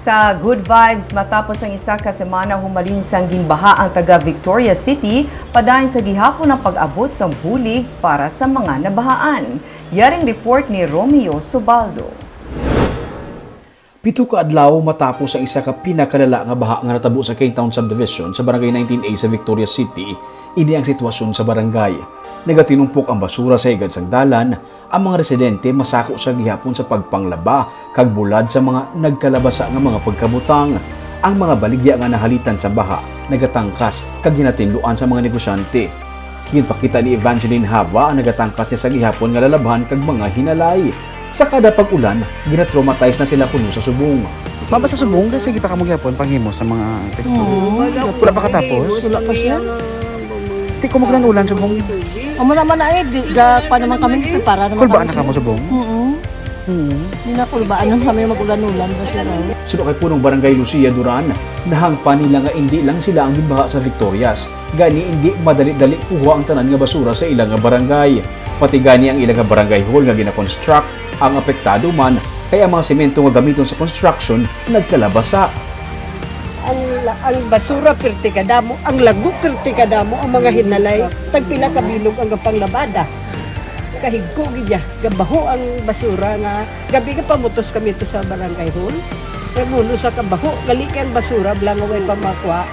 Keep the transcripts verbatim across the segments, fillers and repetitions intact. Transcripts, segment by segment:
Sa Good Vibes, matapos ang isa ka semana humalin sang ginbaha ang taga Victoria City, padayon sa gihapon ang pag-abot sang bulig para sa mga nabahaan. Yaring report ni Romeo Subaldo. Pito ka adlaw matapos ang isa ka pinakalala nga baha nga natabo sa Kingtown Subdivision sa Barangay nineteen A sa Victoria City, ini ang sitwasyon sa barangay. Nagatinumpok ang basura sa higad sang dalan, ang mga residente masako sa gihapon sa pagpanglaba kag bulad sa mga nagkalabasa nga mga pagkabutang. Ang mga baligya nga nahalitan sa baha nagatangkas kag ginatinluan sa mga negosyante. Ginpakita ni Evangeline Hava ang nagatangkas niya sa gihapon nga lalabhan kag mga hinalay. Sa kada pag-ulan, ginatraumatize na sila kuno sa subong. Mama, sa subong, kasi kita ka mo gihapon panghimo sa mga teksto. Oo. Wala pa katapos? Wala pa siya. Di ko maglan-ulan subong. Amo naman na eh, di, ga, pa naman kami, para naman Kulbaan kami. Na ka mo subong? Oo. Hmm. Di na kulbaan lang kami mag-ulan-ulan ba siya raw? Suno kay punong barangay Lucia Duran, nahangpan nila nga indi lang sila ang ginbaha sa Victorias, gani indi madali-dali kuha ang tanan nga basura sa ila nga barangay. Pati gani ang ila nga barangay hall nga gina-construct ang apektado man, kay ang mga semento nga gamiton sa construction nagkalabasa. Ang, ang basura pirti kadamo, ang lago pirti kadamo, ang mga hinalay, tagpila ka bilog ang panglabada. Kahigko gid ya, gabaho ang basura nga gabi nga pamutos kami to sa barangay hall. Namuno sa kabaho, gali kay ang basura, bala nga way pa makuha,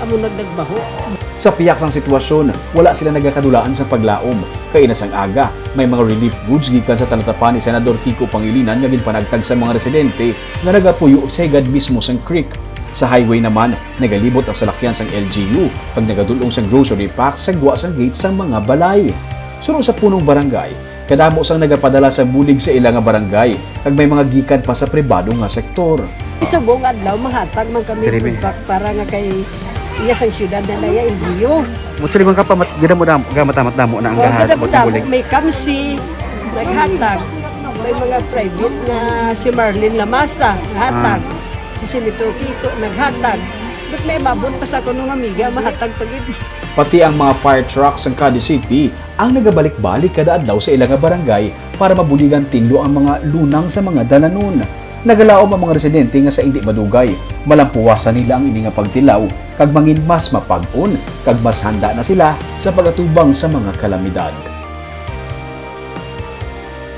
amo nag nagbaho. Sa pihak sang sitwasyon, wala sila nagakadulaan sa paglaom. Kaina sang aga, may mga relief goods gikan sa talatapan ni Senador Kiko Pangilinan nga ginpanagtag sa mga residente nga nagapuyo sa higad mismo sang creek. Sa highway naman, nagalibot ang salakyan sang L G U kag nagadul-ong sang grocery pack sa gwa sang gate sang mga balay. Suno sa punong barangay, kadamo sang nagapadala sa bulig sa ila nga barangay, kag may mga gikan pa sa pribado nga sektor. Sa buong adlaw, mahatag man kami Diri, food mi. Pack para nga kay iya sang syudad na naya L G U. Mo sila man ka pa mat-, gida mo dam-, gamatamat damo na ang Oh, gahat, gida mo mo damo, bulig. May Kamsi, naghatag. May mga private nga si Marlene Lamasa, naghatag. Ah. Si Senator Kiko, naghatag. But may mabon pa sa kuno nga amiga, mahatag pa gid. Pati ang mga fire trucks sang Cadiz City ang nagabalik-balik kada adlaw sa ila nga barangay para mabuligan tinlo ang mga lunang sa mga dalanon. Nagalaom ang mga residente nga sa indi madugay, malampuwasan nila ang ini nga pagtilaw kag mangin mas mapag-on kag mas handa na sila sa pag-atubang sa mga kalamidad.